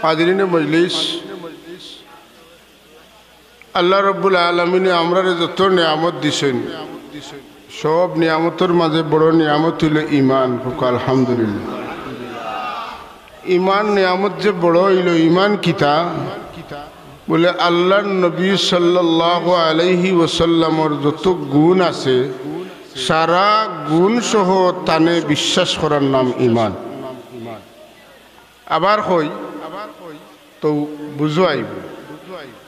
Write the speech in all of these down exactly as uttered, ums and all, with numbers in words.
হাজিরিনে মজলিস, আল্লাহ রব্বুল আলামিনে আমরারে যত নিয়ামত দিছইন, সব নিয়ামতর মাঝে বড় নিয়ামত অইলো ইমান। কউক্কা আলহামদুলিল্লাহ। ইমান নিয়ামত যে বড় অইলো, ইমান কিতা? বলে, আল্লাহর নবী সাল্লাল্লাহু আলাইহি ওয়াসাল্লামর যত গুণ আছে, সারা গুণ সহ তানে বিশ্বাস করার নাম ইমান। আবার কই, তো বুঝো আইব।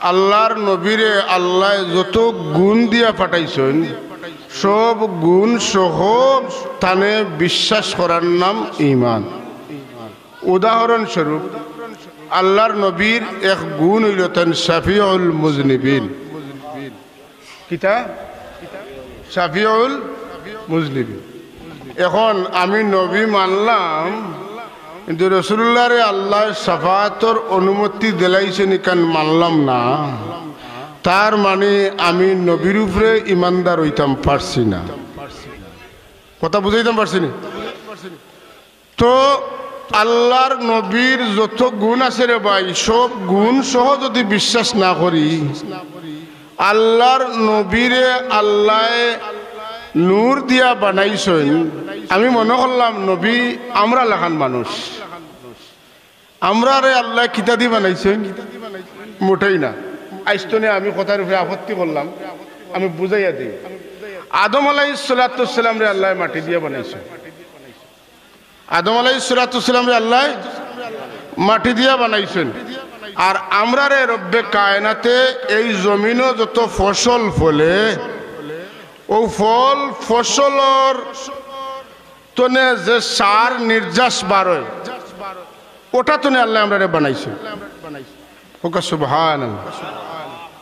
আল্লাহর নবীরে আল্লায় যত গুণ দিয়া পাঠাইছইন, সব গুণ সহ তানে বিশ্বাস করার নাম ইমান। উদাহরণস্বরূপ, আল্লাহর নবীর এক গুণ অইলো তান শাফিউল মুজনিবিন। কিতা? শাফিউল মুজনিবিন। এখন আমি নবী মানলাম, কিন্তু রসুলুল্লাহরে আল্লায় শাফাআতর অনুমতি দিলাইছইন, ইখান মানলাম না। তার মানে আমি নবীর উপরে ইমানদার অইতাম পারছি না। কথা বুঝাইতাম পারছি নি? তো আল্লাহর নবীর যত গুণ আছে রে ভাই, সব গুণ সহ যদি বিশ্বাস না করি, আল্লাহর নবীরে আল্লায় নূর দিয়া বানাইছইন। আমি মনে করলাম নবী আমরার লাখান মানুষ, আমরারে আল্লায় কিতা দি বানাইছইন? মোটেই না। আইজ তনে আমি কথার উপরে আপত্তি করলাম, আমি বুঝাইয়া দেই। আদম আলাইহিস সালাতু ওয়াস সালামরে আল্লায় মাটি দিয়া বানাইছইন। আদম আলাইহিস সালাতু ওয়াস সালামরে আল্লায় মাটি দিয়া বানাইছইন। আর আমরারে রব্বে কায়নাতে এই জমিনো যত ফসল ফলে, অউ ফল ফসলর তনে যে সার নির্যাস বারয়, ওটা তনে আল্লায় আমরারে বানাইছইন। কউক্কা সুবহানাল্লাহ।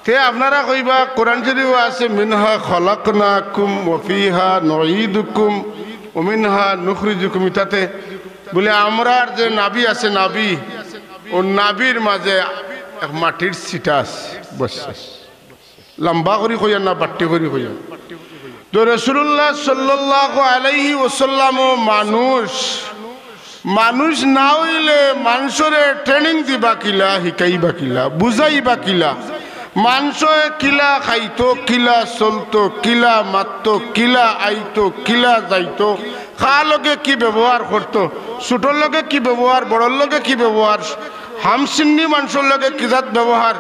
তে আপনারা কইবা, কোরআন শরীফো আছে, "মিনহা খালাকনাকুম ওয়া ফিহা নুঈদুকুম ওয়া মিনহা নুখরিজুকুম।" ইতাতে বলে, আমরার যে নাভি আছে, নাভি, অউ নাভির মাঝে এক মাটির ছিটা আছে, বস। লম্বা করি কইয়ার না, বাট্টি করি কইয়ার। তো রাসূলুল্লাহ সাল্লাল্লাহু আলাইহি ওয়াসাল্লামও মানুষ, মানুষ না অইলে মানষরে training দিবা কিলা, হিকাইবা কিলা, বুঝাইবা কিলা, মানষে কিলা খাইতো, কিলা চলতো, কিলা মাততো, কিলা আইতো, কিলা যাইতো, কার লগে কি ব্যবহার করতো, ছোটর লগে কি ব্যবহার, বড়র লগে কি ব্যবহার, হামসিন্নি মানষর লগে কি জাত ব্যবহার,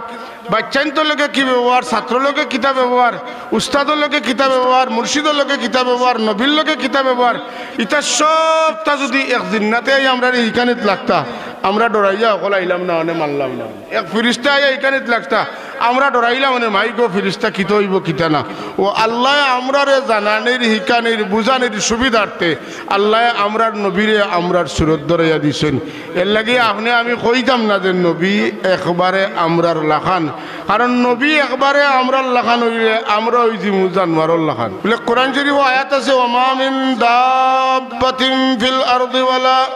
বাইচ্চাইন্তর লগে কি ব্যবহার, ছাত্রর লগে কিতা ব্যবহার, উস্তাদর লগে কিতা ব্যবহার, মুর্শিদর লগে কিতা ব্যবহার, নবীর লগে কিতা ব্যবহার, ইতা সবতা যুদি এক জিন্নাতে আইয়া আমরারে হিকানিত লাগতা, আমরা ডরাইয়া অকল আইলাম না অনে, মানলাম না। এক ফিরিস্তা আইয়া হিকানিত লাগতা, আমরা ডরাইলাম অনে, মাই গো ফিরিস্তা, কিতা অইবো কিতা না। অউ আল্লায় আমরারে জানানির, হিকানির, বুঝানির সুবিধার্থে আল্লায় আমরার নবীরে আমরার সুরত ধরাইয়া দিছইন। এরলাগি আপনে আমি কইতাম না যে নবী একবারে আমরার লাখান, কারণ নবী একবারে আমরার লাখান অইলে আমরা অইযিমু জানোয়ারর লাখান। বলে কোরআন শরীফো আয়াত আছে, "ওয়া মা মিন দাব্বাতিন ফিল আরদি ওয়ালা,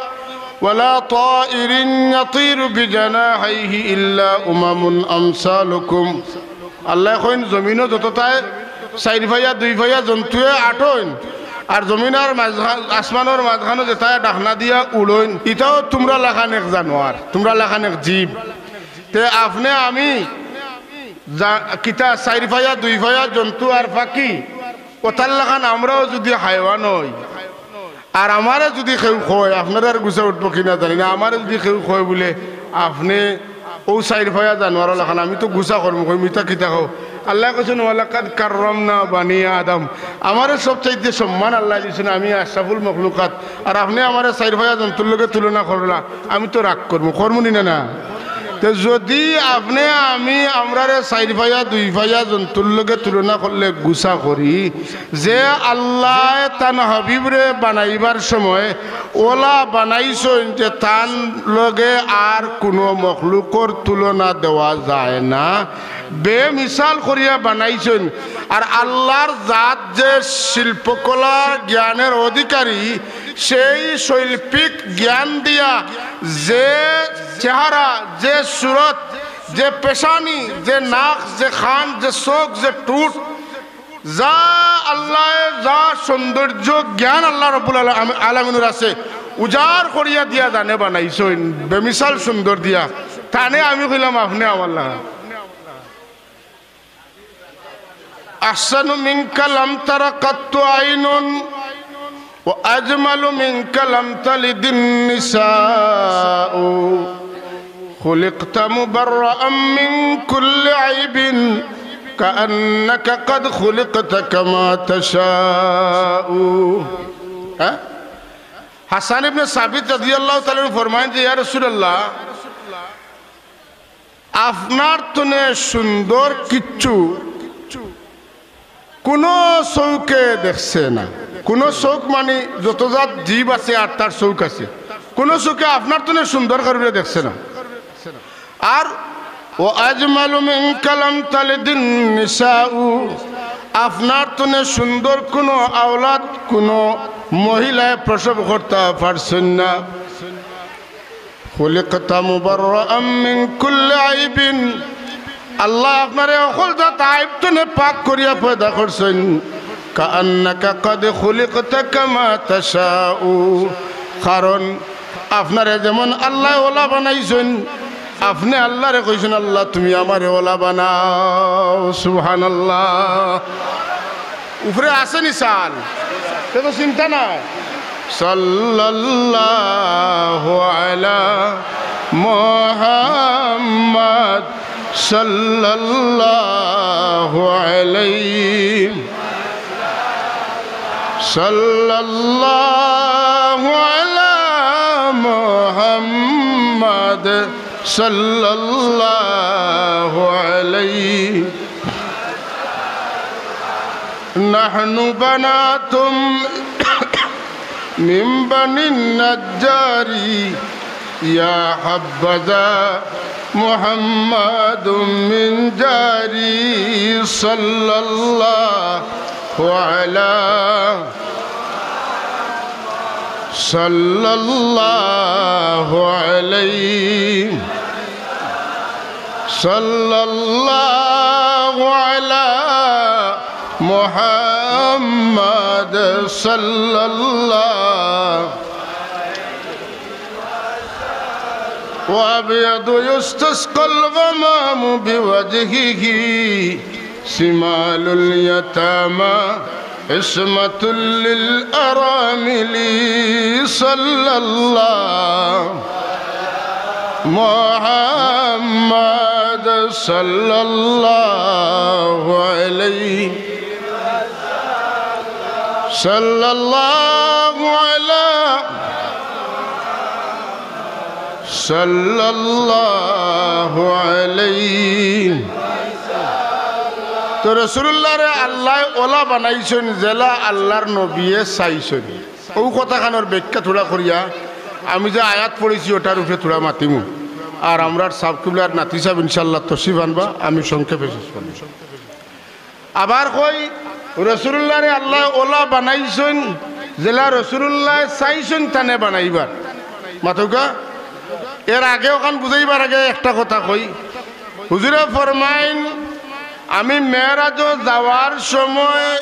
ওয়ালা তাইরিন ইয়াতিরু বিজানাহিহি ইল্লা উমামুন আমসালুকুম।" আল্লায় কইন, জমিনো যততায় চাইর পাইয়া দুই পাইয়া জন্তুয়ে আটইন, আর জমিন আর মাঝখান, আসমানর মাঝখানো যেতায় ডাকনা দিয়া উড়ইন, ইতাও তুমরার লাখান এক জানোয়ার, তুমরার লাখান এক জীব। তে আপনে আমি যা, কিতা চাইর পাইয়া দুই পাইয়া জন্তু আর পাখি, অতার লাখান আমরাও যুদি হায়ওয়ান অই, আর আমারে যুদি কেউ কয়, আপনারার গুছা উঠবো কিনা জানি না, আমারে যুদি কেউ কয় বুলে, "আপনে অউ চাইর পাইয়া জানোয়ারর লাখান", আমি তো গুছা করমু, কইমু, "ইতা কিতা কও?" আল্লায় কইছইন, "ওয়ালাকাদ কাররামনা বানি আদম।" আমারে সবচাইতে সম্মান আল্লায় দিছইন, আমি আশরাফুল মখলুকাত, আর আপনে আমারে চাইর পাইয়া জন্তুর লগে তুলনা করলা, আমি তো রাগ করমু, করমু নি না, না? তে যুদি আপনে আমি আমরারে চাইর পাইয়া দুই পাইয়া জন্তুর লগে তুলনা করলে গুছা করি, যে আল্লায় তান হাবিবরে বানাইবার সময় অলা বানাইছইন যে তান লগে আর কুনু মখলুকর তুলনা দেওয়া যায় না, বেমিসাল করিয়া বানাইছইন। আর আল্লার জাত যে শিল্পকলা জ্ঞানের অধিকারী, সেই শৈল্পিক জ্ঞান দিয়া যে চেহারা, যে সুরত, যে পেশানি, যে নাক, যে কান, যে চোখ, যে ঠুট, যা আল্লায়, যা সৌন্দর্য জ্ঞান আল্লাহ রব্বুল আলা-, আম-, আলামিনর আছে, উজাড় করিয়া দিয়া জানে বানাইছইন, বেমিসাল সুন্দর দিয়া। কানে আমি কইলাম, আপনে আমার লাগা। أحسن منك لم تر قط عين وأجمل منك لم تلد النساء خلقت مبرأ من كل عيب كأنك قد خلقت كما تشاء। হ্যাঁ? হাসান ইবনে সাবিত রাদিয়াল্লাহু তাআলা আনহু ফরমাইন যে, ইয়া রাসূলুল্লাহ, আপনার তনে সুন্দর কিচ্ছু কুনু চউখে দেখছে না। কুনু চউখ মানি যত জাত জীব আছে আর তার চউখ আছে, কুনু চউখে আপনার তনে সুন্দর কারুরে দেখছে না। আর وأجمل منك لم تلد النساء, আপনার তনে সুন্দর কুনু আওলাদ কুনু মহিলায় প্রসব করতা পারছইন না। خلقت مبرأ من كل عيب, আল্লায় আপনারে হকল জাত আইব তনে পাক করিয়া পয়দা করছইন। كأنك قد خلقت كما تشاء, কারণ আপনারে যেমন আল্লায় অলা বানাইছইন, আপনে আল্লারে কইছইন, "আল্লাহ, তুমি আমারে অলা বানাও।" সুবহানাল্লাহ। উপরে আছে নি চান? তে তো চিন্তা নাই। صلى الله على محمد صلى الله عليه، صلى الله على محمد صلى الله عليه. نحن بنات من بني النجار، يا حبذا محمد من جاري، صلى الله على، صلى الله عليه، صلى الله على محمد صلى الله. وأبيض يستسقى الغمام بوجهه، شمال اليتامى عصمة للأرامل، صلى الله محمد صلى الله عليه، صلى الله على، صلى الله عليه. তো রাসূলুল্লাহরে আল্লায় অলা বানাইছইন, যেলা আল্লাহর নবীয়ে চাইছইন। অউ কথাখানর ব্যাখ্যা থুড়া করিয়া আমি যে আয়াত পড়ছি, অটার উপরে থুড়া মাতিমু। আর আমরার সাব কিবলার নাতি সাব ইনশাআল্লাহ তশরিফ আনবা, আমি সংক্ষেপে শেষ করমু। আবার কই, রাসূলুল্লাহরে আল্লায় অলা বানাইছইন, যেলা রাসূলুল্লায় চাইছইন তানে বানাইবার। মাতউক্কা? এর আগে অখান বুঝাইবার আগে একটা কথা কই। হুজুরে ফরমাইন, "আমি মেরাজো যাওয়ার সময়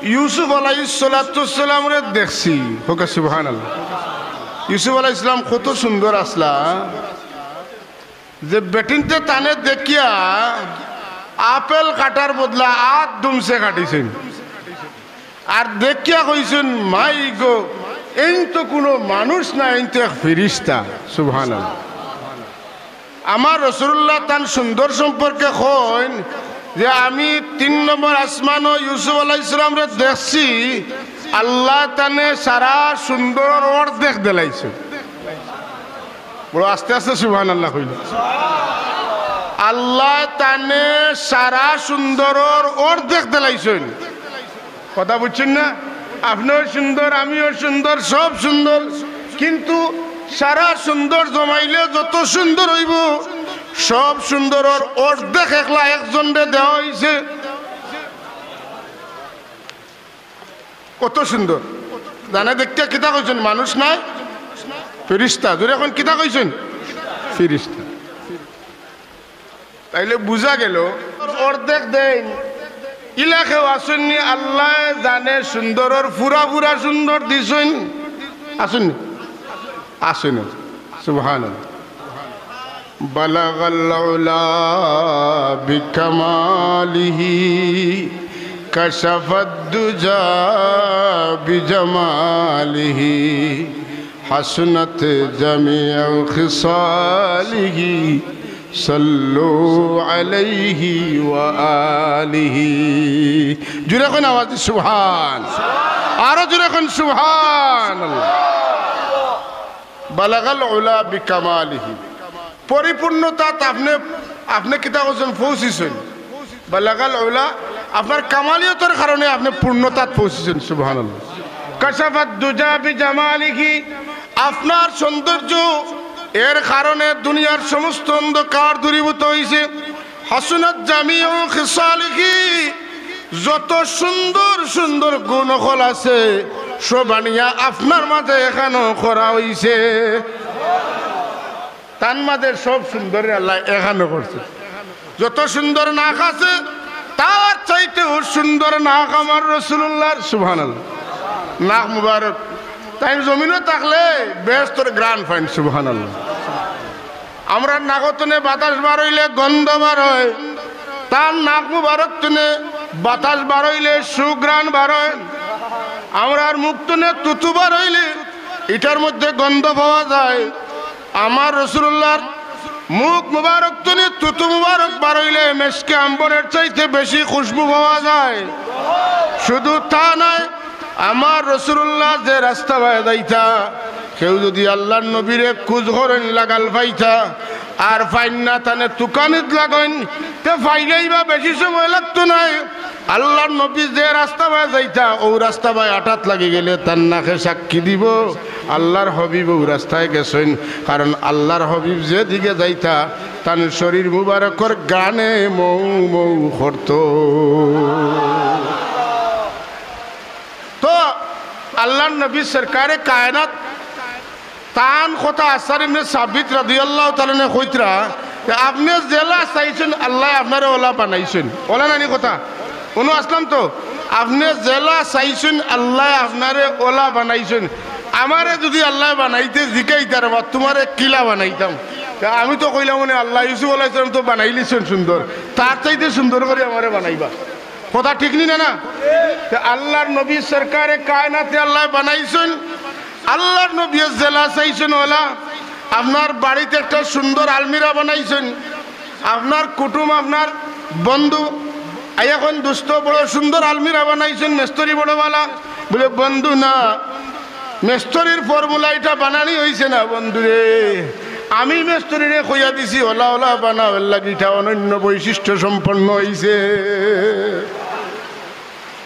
ইউসুফ আলাইহিস সালাতু ওয়াস সালামরে দেখছি।" কউক্কা সুবহানাল্লাহ। ইউসুফ আলাইহিস সালাম কত সুন্দর আছলা। যে বেটিন্তে তানে দেখিয়া আপেল কাটার বদলা আত দুমছে কাটিছইন। আর দেখিয়া কইছইন, "মাই গো, এইন তো কুনু মানুষ না, এইন তো এক ফিরিস্তা।" সুবহানাল্লাহ। আমার রাসূলুল্লাহ তান সুন্দর সম্পর্কে কইন যে, "আমি তিন নম্বর আসমানো ইউসুফ আলাইহিস সালামরে দেখছি, আল্লায় তানে সারা সুন্দরর অর্ধেক দিলাইছে।" বড় আস্তে আস্তে সুবহানাল্লাহ কইন। আল্লায় তানে সারা সুন্দরর অর্ধেক দিলাইছইন। কথা বুঝছইন না? আপনেও সুন্দর, আমিও সুন্দর, সব সুন্দর, কিন্তু সারা সুন্দর জমাইলে যত সুন্দর অইবো, সব সুন্দরর অর্ধেক একলা একজনরে দেওয়া অইছে। কত সুন্দর। জানে দেখিয়া কিতা কইছইন? মানুষ নায়, ফিরিস্তা। জোরে কইন, কিতা কইছইন? ফিরিস্তা। তাইলে বুঝা গেল, অর্ধেক দেইন। ইলা কেউ আছইন নি, আল্লায় জানে সুন্দরর ফুরা ফুরা সুন্দর দিছইন? আছইন নি? আছইন। সুবহানাল্লাহ। بلغ العلا بكماله، كشف الدجى بجماله، حسنت جميع خصاله، صلوا عليه وآله। জুরে কইন আওয়াজ দি সুবহান। আরো জুরে কইন সুবহানাল্লাহ। বালাগাল উলা বিকামালিহি। পরিপূর্ণতাত আপনে, আপনে কিতা করছইন? পৌঁছিছইন। বালাগাল উলা, আপনার কামালিয়তর কারণে আপনে পূর্ণতাত পৌঁছিছইন। সুবহানাল্লাহ। কাশাফাত দুজা বিজামালিহি, আপনার সৌন্দর্য, এর কারণে দুনিয়ার সমস্ত অন্ধকার দূরীভূত অইছে। হাসুনাত জামিউ খিসালিহি, যত সুন্দর সুন্দর গুণ অকল আছে, সব আনিয়া আপনার মাঝে এখানো করা অইছে। তান মাঝে সব সুন্দর আল্লায় এখানো করছে। যত সুন্দর নাক আছে, তার চাইতেও সুন্দর নাক আমার রাসূলুল্লাহর। সুবহানাল্লাহ। নাক মুবারক, তাইন জমিনো থাকলে বেহেস্তর ঘ্রাণ পাইন। সুবহানাল্লাহ। আমরার নাকর তনে বাতাস বার অইলে গন্ধ বার অয়, তান নাক মুবারক তনে বাতাস বার অইলে সুঘ্রাণ বার অয়। আমরার মুখ তনে তুতু বার অইলে ইটার মধ্যে গন্ধ পাওয়া যায়। আমার রাসূলুল্লাহর মুখ মুবারক তনে তুতু মুবারক বার অইলে মেশকে আম্বরের চাইতে বেশি খুশবু পাওয়া যায়। শুধু তা নায়, আমার রাসূলুল্লাহ যে রাস্তা বায় যাইতা, কেউ যুদি আল্লার নবীরে খুজ করইন লাগাল পাইতা, আর পাইন না তানে তুকানিত লাগইন, তে পাইলেই বা বেশি সময় লাগতো নায়। আল্লার নবী যে রাস্তা বায় যাইতা, অউ রাস্তা বায় আটাত লাগি গেলে তান নাকে সাক্ষী দিবো, আল্লার হাবিব অউ রাস্তায় গেছইন। কারণ আল্লার হাবিব যেদিকে যাইতা, তান শরীর মুবারকর ঘ্রাণে মৌ মৌ করতো। তো আল্লার নবী সরকারে কায়নাত তান কথা হাসান ইবনে সাবিত রাদিয়াল্লাহু তাআলা আনহু কইতরা যে, "আপনে যেলা চাইছইন, আল্লায় আপনারে অলা বানাইছইন।" অলা নানি কথা? কুনু আসলাম তো? "আপনে যেলা চাইছইন, আল্লায় আপনারে অলা বানাইছইন। আমারে যুদি আল্লায় বানাইতে জিকাইতা রে বা, তুমারে কিলা বানাইতাম?" তে আমি তো কইলাম, মানে, "আল্লায় ইউসুফ আলাইহিস সালাম তো বানাইলিছইন সুন্দর, তার চাইতে সুন্দর করি আমারে বানাইবা।" কথা ঠিক নি না, না? তে আল্লার নবী সরকারে কায়নাতে আল্লায় বানাইছইন, আল্লার নবীয়ে যেলা চাইছইন অলা। আপনার বাড়িত একটা সুন্দর আলমিরা বানাইছইন, আপনার কুটুম, আপনার বন্ধু আইয়া কইন, "দোস্ত, বড় সুন্দর আলমিরা বানাইছইন, মেস্তরি বড় বালা।" বুলে, "বন্ধু না, মেস্তরির ফর্মুলা ইটা বানানি অইছে না বন্ধুরে। আমি মেস্তরিরে কইয়া দিছি অলা অলা বানাও, এর লাগি ইটা অনন্য বৈশিষ্ট্য সম্পন্ন অইছে।"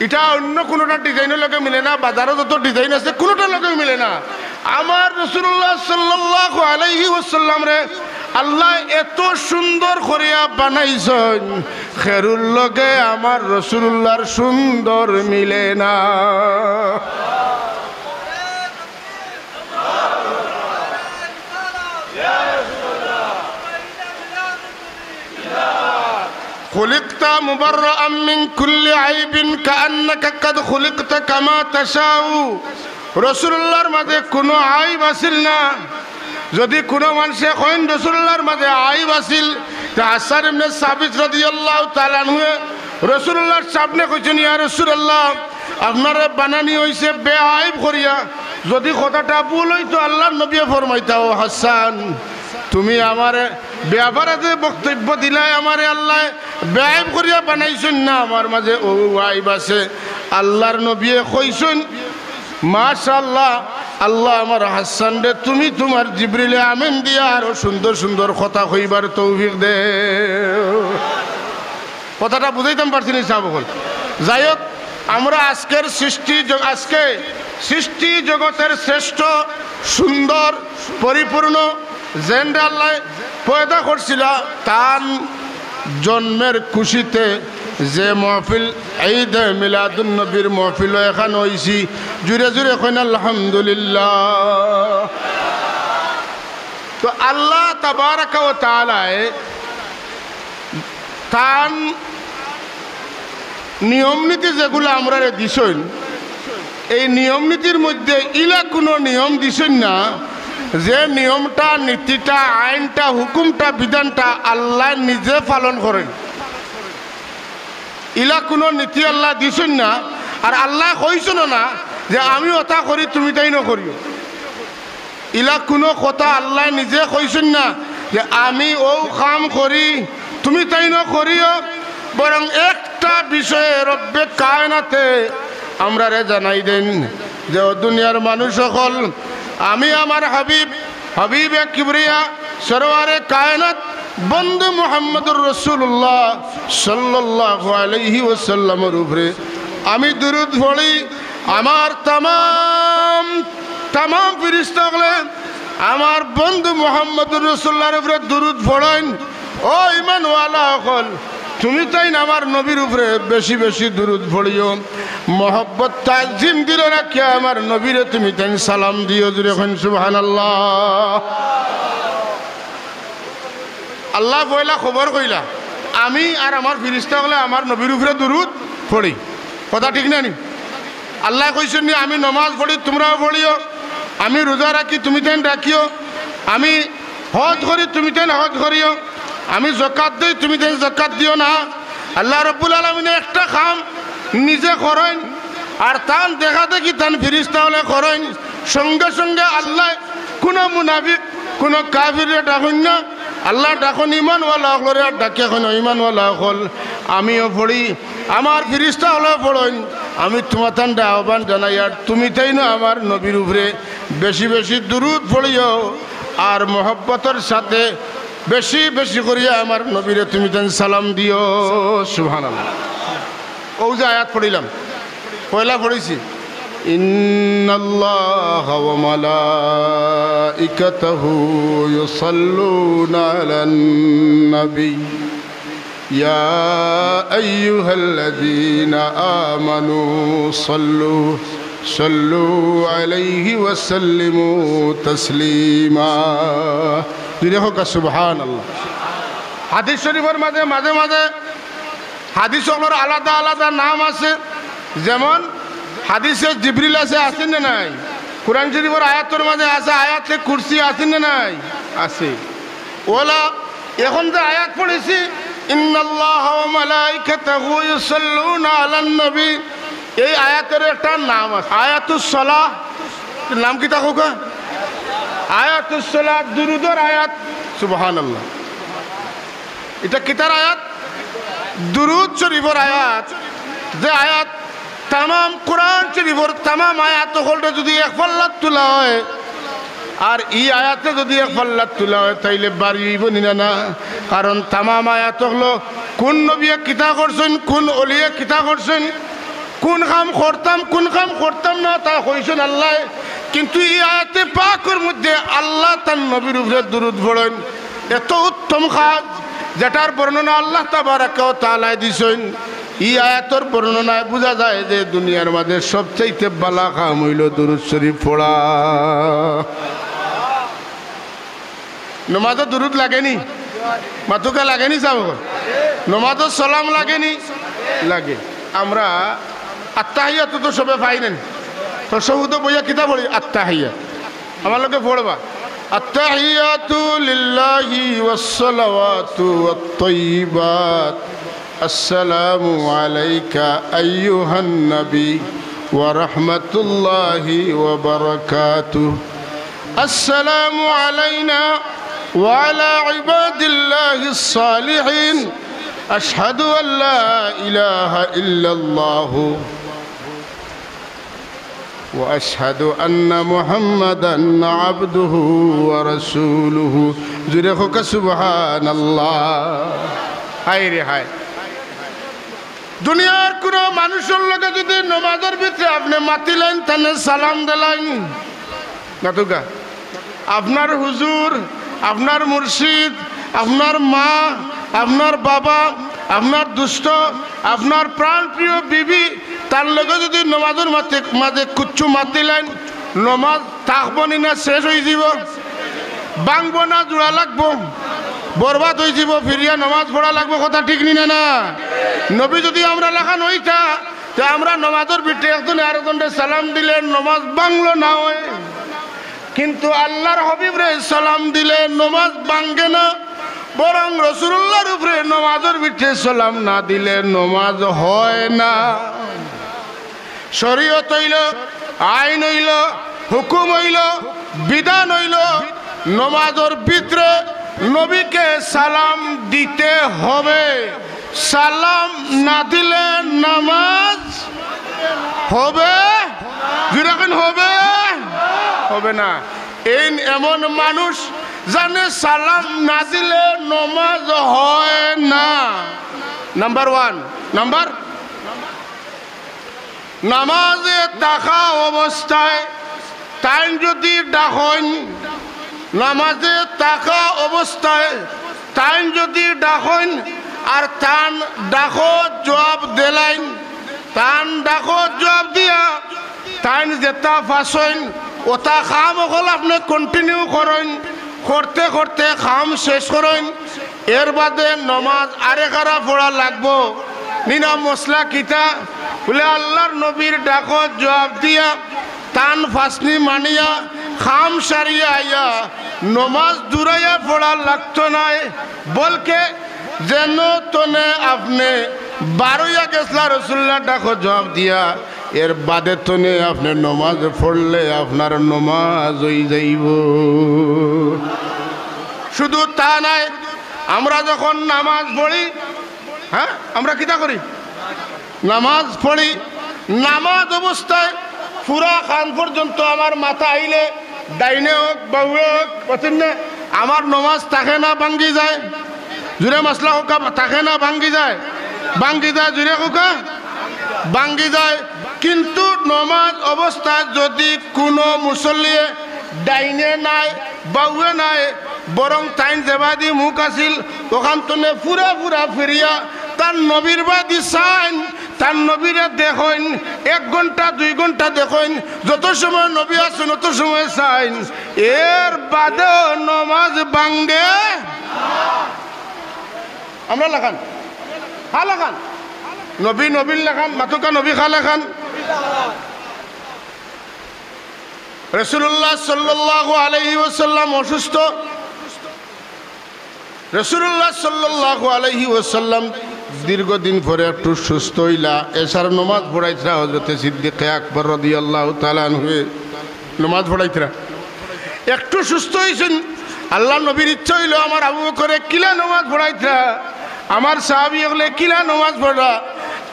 ইটা অইন্য কুনুটার ডিজাইনর লগে মিলে না, বাজারো যত ডিজাইন আছে কুনুটার লগে মিলে না। আমার রাসূলুল্লাহ সাল্লাল্লাহু আলাইহি ওয়াসাল্লামরে আল্লায় এত সুন্দর করিয়া বানাইছইন, কেউর লগে আমার রাসূলুল্লাহর সুন্দর মিলে না। খুলিকতা মুবাররাআম মিন কুল্লি আইবিন কাআন্নাকা কাদ খুলিকতা কামা তাশাউ। রাসূলুল্লাহর মাঝে কুনু আইব আছিল না। যুদি কুনু মানষে কইন রাসূলুল্লাহর মাঝে আইব আছিল, তে হাসান ইবনে সাবিত রাদিয়াল্লাহু তাআলা আনহুয়ে রাসূলুল্লাহর সামনে কইছইন, "ইয়া রাসূলুল্লাহ, আপনারে বানানি অইছে বেআইব করিয়া।" যুদি কথাটা ভুল অইতো, আল্লার নবীয়ে ফরমাইতা, "ও হাসান, তুমি আমারে বেয়াপারে যে বক্তব্য দিলায়, আমারে আল্লায় বেআইব করিয়া বানাইছইন না, আমার মাঝে অউ আইব আছে।" আল্লার নবীয়ে কইছইন, "মাশাআল্লাহ, আল্লাহ আমার হাসানরে তুমি তুমার জিবরিলে আমিন দিয়া আরো সুন্দর সুন্দর কথা কইবার তৌফিক দেও।" কথাটা বুঝাইতাম পারছি নি সাব অকল? যাই হোক, আমরা আজকের সৃষ্টি জ-, আজকে সৃষ্টি জগতের শ্রেষ্ঠ, সুন্দর, পরিপূর্ণ, যেনরে আল্লায় পয়দা করছিলা, তান জন্মের খুশিতে যে মহফিল, ঈদে মিলাদুন নবীর মহফিল এখান অইছি, জুরে জুরে কইন আলহামদুলিল্লাহ। তো আল্লাহ তাবারাকা ওয়া তাআলায় তান নিয়ম নীতি যেগুলা আমরারে দিছইন, এই নিয়ম নীতির মধ্যে ইলা কুনু নিয়ম দিছইন না যে নিয়মটা, নীতিটা, আইনটা, হুকুমটা, বিধানটা আল্লায় নিজে পালন করইন, ইলা কুনু নীতি আল্লায় দিছইন না। আর আল্লায় কইছইনও না যে আমি অতা করি, তুমি তাইনও করিও। ইলা কুনু কথা আল্লায় নিজে কইছইন না যে আমি অউ কাম করি, তুমি তাইনও করিও। বরং একটা বিষয়ে রব্বে কায়নাতে আমরারে জানাই দেইন যে, ও দুনিয়ার মানুষ অকল, আমি আমার হাবিব, হাবিবে কিবরিয়া, সরওয়ারে কায়নাত, বন্ধু মুহাম্মদুর রাসূলুল্লাহ সাল্লাল্লাহু আলাইহি ওয়াসাল্লামর উপরে আমি দুরুদ পড়ি। আমার তামাম, তামাম ফিরিস্তা অকলে আমার বন্ধু মুহাম্মদুর রাসূলুল্লাহর উপরে দুরুদ পড়ইন। ও ইমানওয়ালা অকল, তুমি তাইন আমার নবীর উপরে বেশি বেশি দুরুদ পড়িও, মহব্বত তাজিম দিল রাখিয়া আমার নবীরে তুমি তাইন সালাম দিও। জুরে কইন সুবহানাল্লাহ। আল্লায় পয়লা খবর কইলা, আমি আর আমার ফিরিস্তা অকলে আমার নবীর উপরে দুরুদ পড়ি। কথা ঠিক না নি? আল্লায় কইছইন নি, আমি নমাজ পড়ি, তুমরাও পড়িও, আমি রোজা রাখি, তুমি তাইন রাখিও, আমি হজ করি, তুমি তাইন হজ করিও, আমি জকাত দেই, তুমি তাইন জকাত দিও না। আল্লাহ রব্বুল আলামিনে একটা কাম নিজে করইন, আর তান দেখা দেখি তান ফিরিস্তা অকলে করইন। সঙ্গে সঙ্গে আল্লায় কুনু মুনাফিক, কুনু কাফিররে ডাকইন না। আল্লায় ডাকইন ইমানওয়ালা অকলরে, আর ডাকিয়া কইন, "ও ইমানওয়ালা অকল, আমিও পড়ি, আমার ফিরিস্তা অকলেও পড়ইন, আমি তুমাতানরে আহ্বান জানাই, আর তুমি তাইনও আমার নবীর উপরে বেশি বেশি দুরুদ পড়িও, আর মহব্বতর সাথে বেশি বেশি করিয়া আমার নবীরে তুমি তাইন সালাম দিও।" সুবহানাল্লাহ। অউ যে আয়াত পড়িলাম, পয়লা পড়ছি, "ইন্নাল্লাহা ওয়া মালাইকাতাহু ইউসাল্লুনা আলান নবী, ইয়া আইয়ুহাল্লাযীনা আমানু সাল্লু, সাল্লু আলাইহি ওয়া সাল্লিমু তাসলিমা।" জুরে কউক্কা সুবহানাল্লাহ। হাদিস শরীফর মাঝে, মাঝে মাঝে হাদিস অকলর আলাদা আলাদা নাম আছে, যেমন হাদিসে জিবরিল আছে, আছে না নাই? কোরআন শরীফর আয়াতর মাঝে আছে, আয়াতে কুরসি আছে না নাই? আছে। অলা, এখন যে আয়াত পড়ছি, "ইন্নাল্লাহা ওয়া মালাইকাতাহু ইউসাল্লুনা আলান নবী", এই আয়াতর একটা নাম আছে, আয়াতুস সালাহ। নাম কিতা কউক্কা? আয়াতুস সালাহ, দুরুদর আয়াত। সুবহানাল্লাহ। ইটা কিতার আয়াত? দুরুদ শরীফর আয়াত। যে আয়াত তামাম কোরআন শরীফর তামাম আয়াত অকলরে যুদি এক পাল্লাত তুলা অয়, আর ই আয়াতরে যুদি এক পাল্লাত তুলা অয়, তাইলে বাড়ি অইবো নি না? না। কারণ তামাম আয়াত অকলো কুন নবীয়ে কিতা করছইন, কুন অলিয়ে কিতা করছইন, কুন কাম করতাম, কুন কাম করতাম না, তা কইছইন আল্লায়। কিন্তু ই আয়াতে পাকর মধ্যে আল্লায় তান নবীর উপরে দুরুদ পড়ইন। এত উত্তম কাজ, যেটার বর্ণনা আল্লাহ তাবারাকা ওয়া তাআলায় দিছইন। ই আয়াতর বর্ণনায় বুঝা যায় যে দুনিয়ার মাঝে সবচাইতে বালা কাম অইলো দুরুদ শরীফ পড়া। নমাজো দুরুদ লাগে নি? মাতুক্কা, লাগে নি সাব? নমাজো সালাম লাগে নি? লাগে। আমরা আত্তাহিয়াতু তো সবে পাই না নি? তাশাহুদো বইয়া কিতা পড়ি? আত্তাহিয়াত। আমার লগে পড়বা। التحيات لله والصلوات الطيبات. السلام عليك أيها النبي ورحمة الله وبركاته. السلام علينا وعلى عباد الله الصالحين. أشهد أن لا إله إلا الله وأشهد أن محمدا عبده ورسوله. জুরে কউক্কা সুবহানাল্লাহ। হায় রে হায়। দুনিয়ার কুনু মানুষর লগে যুদি নমাজর ভিতরে আপনে মাতিলাইন, তানে সালাম দিলাইন, মাতুক্কা, আপনার হুজুর, আপনার মুর্শিদ, আপনার মা, আপনার বাবা, আপনার দুস্ত, আপনার প্রাণপ্রিয় বিবি, তার লগে যুদি নমাজর মাঝে, মাঝে কুচ্ছু মাতিলাইন, নমাজ থাকবো নি না শেষ অইযিবো? ভাঙবো না জুড়া লাগবো? বরবাদ অইযিবো, ফিরিয়া নমাজ পড়া লাগবো, কথা ঠিক নি না? না, নবী যুদি আমরার লাখান অইতা, তে আমরা নমাজর ভিতরে একজনে আরকজনরে সালাম দিলে নমাজ ভাঙলো না অয়। কিন্তু আল্লাহর হাবিবরে সালাম দিলে নমাজ ভাঙ্গে না, বরং রাসূলুল্লাহর উপরে নমাজর ভিতরে সালাম না দিলে নমাজ হয় না। শরীয়ত অইলো, আইন অইলো, হুকুম অইলো, বিধান অইলো, নমাজর ভিতরে নবীকে সালাম দিতে হবে। সালাম না দিলে নামাজ হবে? জোরে কইন, হবে? হবে না। এইন এমন মানুষ যানে সালাম না দিলে নমাজ হয় না। Number one. নাম্বার নামাজে থাকা অবস্থায় তাইন যদি ডাকইন, নামাজে থাকা অবস্থায় তাইন যদি ডাকইন আর তান ডাকো জবাব দিলাইন, তান ডাকো জবাব দিয়া তাইন যেতা ফাসইন, ওতা কাম অকল আপনে continue করইন, করতে করতে কাম শেষ করইন, এর বাদে নমাজ আরেকবার পড়া লাগবো। নিনা মসলা কিতা? বুলে, আল্লাহর নবীর ডাকো জবাব দিয়া, তান ফাসনি মানিয়া, কাম সারিয়া আইয়া, নমাজ দুরাইয়া পড়া লাগতো নায়, বলকে যেন তনে আপনে বারইয়া গেছলা রাসূলুল্লাহর ডাকো জবাব দিয়া, এর বাদে তনে আপনে নমাজ পড়লে আপনার নমাজ অই যাইবো। শুধু তা নায়, আমরা যখন নামাজ পড়ি, হ্যাঁ, আমরা কিতা করি? নামাজ পড়ি। নামাজ অবস্থায় পুরা কান পর্যন্ত আমার মাথা আইলে, ডাইনে হোক, বাউয়ে হোক, বুঝছইন না? আমার নমাজ থাকে না, ভাঙ্গি যায়। জোরে মাসলা কউক্কা, থাকে না, ভাঙ্গি যায়? ভাঙ্গি যায়, জোরে কউক্কা, ভাঙ্গি যায়। কিন্তু নমাজ অবস্থায় যদি কুনু মুসল্লিয়ে ডাইনে নায়, বাউয়ে নায়, বরং তাইন যেবাদি মুখ আছিল, ওখান তনে পুরা পুরা ফিরিয়া তান নবীর বাদি চাইন, তান নবীরে দেখইন, এক ঘন্টা দুই ঘন্টা দেখইন, যত সময় নবী আছইন অত সময় চাইন, এর বাদেও নমাজ ভাঙ্গে। আমরা লাখান, কার লাখান? নবী নবীর লাখান, মাতউক্কা নবী কার লাখান? রাসূলুল্লাহ সাল্লাল্লাহু আলাইহি ওয়াসাল্লাম অসুস্থ। রাসূলুল্লাহ সাল্লাল্লাহু আলাইহি ওয়াসাল্লাম দীর্ঘদিন পরে একটু সুস্থ অইলা, এশার নমাজ পড়াইতরা হযরতে সিদ্দিকে আকবর রাদিয়াল্লাহু তাআলা আনহুয়ে নমাজ পড়াইতরা। একটু সুস্থ অইছইন, আল্লাহর নবীর ইচ্ছা অইলো আমার আবু বকরে কিলা নমাজ পড়াইতরা, আমার সাহাবী অকলে কিলা নমাজ পড়রা,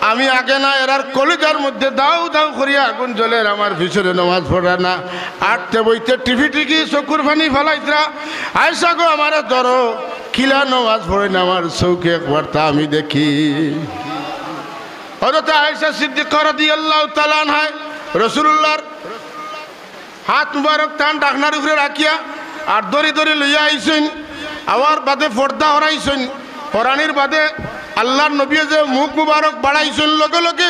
আমি আগে না এরার কলিজার মধ্যে দাউ দাউ করিয়া আগুন জ্বলের, আমার পিছনে নমাজ পড়রা না। আটতে বইতে টিপি টিপি চকুর পানি ফালাইতরা, আয়েশা গো আমারে ধরো, কিলা নমাজ পড়ইন আমার চউখে একবারতা আমি দেখি। হযরতে আয়েশা সিদ্দিকা রাদিয়াল্লাহু তাআলা আনহায় রাসূলুল্লাহর হাত মুবারক তান ডাকনার উপরে রাখিয়া আর ধরি ধরি লইয়া আইছইন। আওয়ার বাদে পর্দা হরাইছইন। হরানির বাদে আল্লাহর নবীয়ে যে মুখ মুবারক বাড়াইছইন, লগে লগে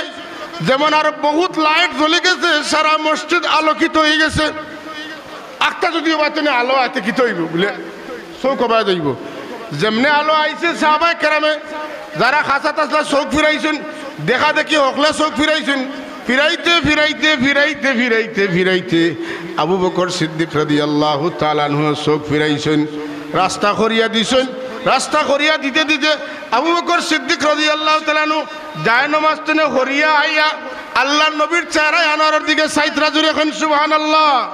যেমন আরো বহুত light জ্বলি গেছে, সারা মসজিদ আলোকিত অই গেছে। আখতা যদি ওবায় তনে আলো আইতে কিতা অইবো বুলে, চউখ ওবায় যাইবো। যেমনে আলো আইছে, সাহাবায়ে কেরামে যারা কাছাত আছলা চউখ ফিরাইছইন, দেখা দেখি হকলে চউখ ফিরাইছইন। ফিরাইতে ফিরাইতে ফিরাইতে ফিরাইতে ফিরাইতে আবু বকর সিদ্দিক রাদিয়াল্লাহু তাআলা আনহু চউখ ফিরাইছইন, রাস্তা করিয়া দিছইন। রাস্তা করিয়া দিতে দিতে আবু বকর সিদ্দিক রাদিয়াল্লাহু তাআলা আনহু জায়নমাজ তনে হরিয়া আইয়া আল্লাহর নবীর চেহারায় আনোয়ারর দিকে চাইতরা। জোরে কইন সুবহানাল্লাহ।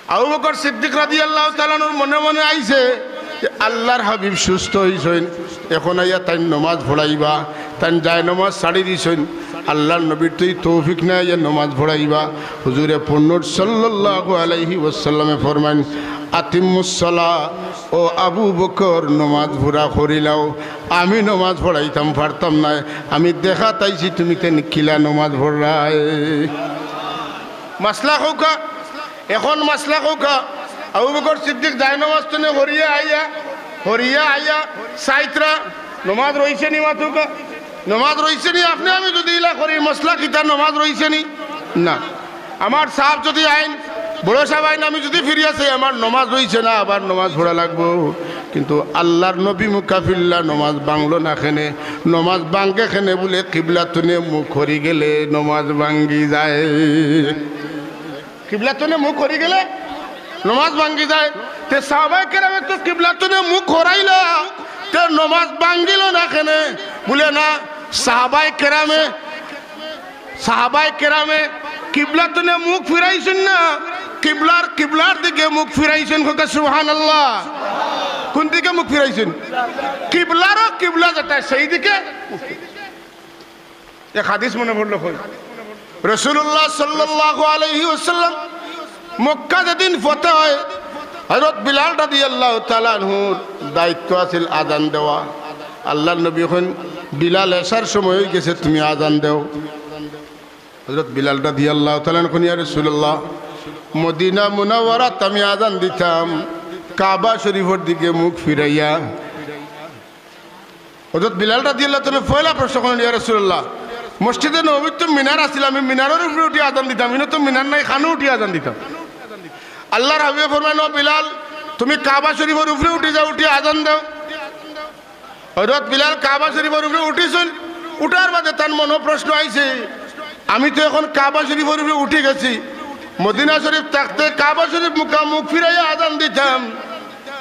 আবু বকর সিদ্দিক রাদিয়াল্লাহু তাআলা আনহুর মনে মনে আইছে যে আল্লাহর হাবিব সুস্থ অইছইন, এখন আইয়া তাইন নমাজ পড়াইবা, তাইন জায়নমাজ ছাড়ি দিছইন, আল্লাহর নবীর তো ই তৌফিক নাই যে নমাজ পড়াইবা। হুজুরে পুরনুর সাল্লাল্লাহু আলাইহি ওয়াসাল্লামে ফরমাইন, "আতিম্মুস সালাহ, ও আবু বকর, নমাজ পুরা করিলাও, আমি নমাজ পড়াইতাম পারতাম নায়, আমি দেখাত আইছি তুমি তেন কিলা নমাজ পড়রায়।" মাসলা কউক্কা, এখন মাসলা কউক্কা, আবু বকর সিদ্দিক জায়নমাজ তনে হরিয়া আইয়া, হরিয়া আইয়া চাইতরা, নমাজ রইছে নি মাতউক্কা? নমাজ রইছে নি? আপনে আমি যদি ইলা করি, মাসলা কিতা, নমাজ রইছে নি? না। আমার সাব যদি আইন, বড় সাব আইন, আমি যদি ফিরিয়া চাই, আমার নমাজ রইছে না, আবার নমাজ পড়া লাগবো। কিন্তু আল্লাহর নবী মুকাফিল্লা নমাজ ভাংলো না কেনে, নমাজ ভাঙ্গে কেনে বুলে কিবলা তনে মুখ করি গেলে নমাজ ভাঙ্গি যায়। কিবলাতনে মুখ করি গেলে নমাজ ভাঙ্গি যায়। তে সাহাবায়ে কেরামে তো কিবলাতনে মুখ করাইলা, তে নমাজ ভাঙ্গিল না কেনে? বুলে না, সাহাবায়ে কেরামে, সাহাবায়ে কেরামে কিবলাতনে মুখ ফিরাইছইন না, কিবলার, কিবলার দিকে মুখ ফিরাইছইন। কউক্কা সুবহানাল্লাহ। কুন দিকে মুখ ফিরাইছইন? কিবলারও কিবলা যেটা, সেই দিকে। এক হাদিস মনো পড়লো কই, রাসূলুল্লাহ সাল্লাল্লাহু আলাইহি ওয়াসাল্লাম মক্কা যেদিন ফতহ অয়, হযরত বিলাল রাদিয়াল্লাহু তাআলা আনহুর দায়িত্ব আছিল আজান দেওয়া। আল্লাহর নবী কইন, "বিলাল, এশার সময় অই গেছে, তুমি আজান দেও।" হযরত বিলাল রাদিয়াল্লাহু তাআলা আনহু কইন, "ইয়া রাসূলুল্লাহ, মদিনা মুনাওয়ারাত আমি আজান দিতাম, কাবা শরীফর দিকে মুখ ফিরাইয়া।" হযরত বিলাল রাদিয়াল্লাহু তাআলা আনহু পয়লা প্রশ্ন করইন, "ইয়া রাসূলুল্লাহ, মসজিদে নববীত তো মিনার আছিল, আমি মিনারর উপরে উঠি আজান দিতাম, ইনো তো মিনার নাই, কানো উঠি আজান দিতাম?" আল্লাহর হাবিবে ফরমাইন, "ও বিলাল, তুমি কাবা শরীফর উপরে উঠি যাও, উঠি আজান দেও।" হযরত বিলাল কাবা শরীফর উপরে উঠিছইন, উঠার বাদে তান মনো প্রশ্ন আইছে, "আমি তো এখন কাবা শরীফর উপরে উঠি গেছি, মদিনা শরীফ থাকতে কাবা শরীফ মুখা মুখ ফিরাইয়া আজান দিতাম,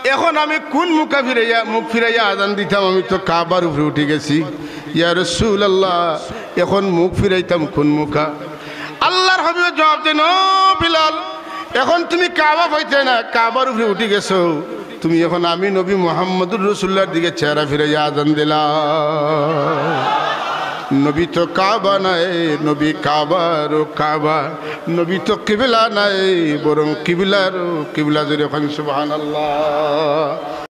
এখন আমি কুন মুখা ফিরাইয়া, মুখ ফিরাইয়া আজান দিতাম? আমি তো কাবার উপরে উঠি গেছি। ইয়া রাসূলুল্লাহ, এখন মুখ ফিরাইতাম কুন মুখা?" আল্লাহর হাবিবে জবাব দেইন, "ও বিলাল, এখন তুমি কাবা পাইতায় না, কাবার উপরে উঠি গেছো, তুমি এখন আমি নবী মুহাম্মদুর রাসূলুল্লাহর দিকে চেহারা ফিরাইয়া আজান দিলাও। নবী তো কাবা নায়, নবী কাবারও কাবা, নবী তো কিবলা নায়, বরং কিবলারও কিবলা।" জোরে কইন সুবহানাল্লাহ।